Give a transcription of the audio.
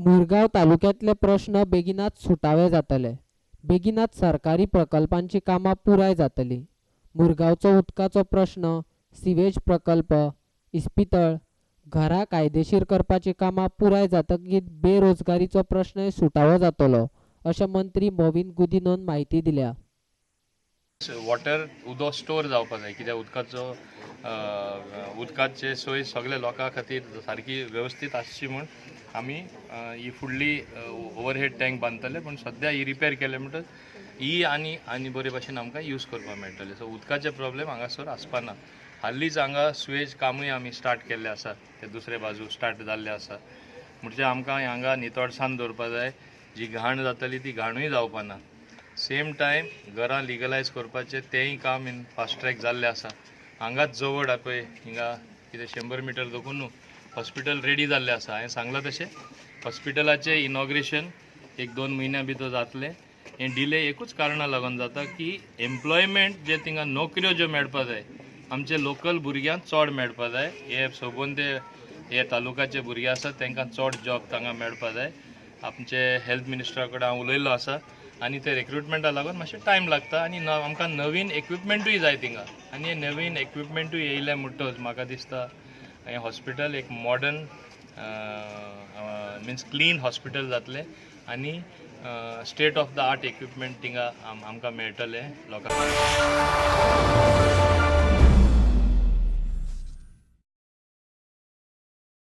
मुरगांव तालुक्यांतले प्रश्न बेगिनात सुटावे जातले. बेगिनात सरकारी प्रकल्पांची कामां पुराय जातली. मुरगांवचो उदकाचो प्रश्न, सिवेज प्रकल्प, इस्पितळ, घरां कायदेशीर करपाची कामां पुराय जातकीर बेरोजगारीचो प्रश्नय सुटावो जातलो, अशें मंत्री मॉवीन गुदिन्होन म्हायती दिल्या. वॉटर उदक स्टोर जावपा जाय, कित्याक उदकाचो उदकाचे सोय सगळे लोकां खातीर सारकी वेवस्थीत आसची म्हूण आमी ही फुडली ओवरहेड टँक बांदतले. पूण सद्या ही रिपेर केले म्हणटच ही आनी आनी बरे भाशेन आमकां यूज करपाक मेळटले. सो उदकाचे प्रॉब्लेम हांगासर आसपा ना. हालींच हांगा सुवेज कामूय आमी स्टार्ट केल्ले आसा, ते दुसरे बाजू स्टार्ट जाल्ले आसा. म्हणजे आमकां हांगा नितळसाण दवरपा जाय, जी घाण जातली ती घाणूय जावपा ना. सेम टायम घरां लिगलायज करपाचें तेंय काम इन फास्ट ट्रॅक जाल्लें आसा. हांगाच जवळ पळय हिंगा कितें 100 मिटर दखून न्हू हॉस्पिटल रेडी जाल्लें आसा. हांवें सांगलां तशें हॉस्पिटलाचें इनॉग्रेशन 1-2 म्हयन्या भितर जातलें. हें डिले एकूच कारणा लागून जाता की एम्प्लॉयमेंट जे थिंगा नोकऱ्यो ज्यो मेळपा जाय आमचे लोकल भुरग्यांक चड मेळपा जाय. हे सोबून ते हे तालुकाचे भुरगे आसात तांकां चड जॉब तांकां मेळपा जाय. आमचे हेल्थ मिनिस्टरा कडेन हांव उलयल्लो आसा आनी ते रिक्रुटमेंटा लागून मातशें टायम लागता आनी आमकां नवीन इक्विपमेंटूय जाय थिंगा. आनी हे नवीन इक्विपमेंटूय येयले म्हणटच म्हाका दिसता हें हॉस्पिटल एक मॉडर्न मिन्स क्लीन हॉस्पिटल जातलें आनी state of the art equipment थिंगा आमकां मेळटलें लोकांक.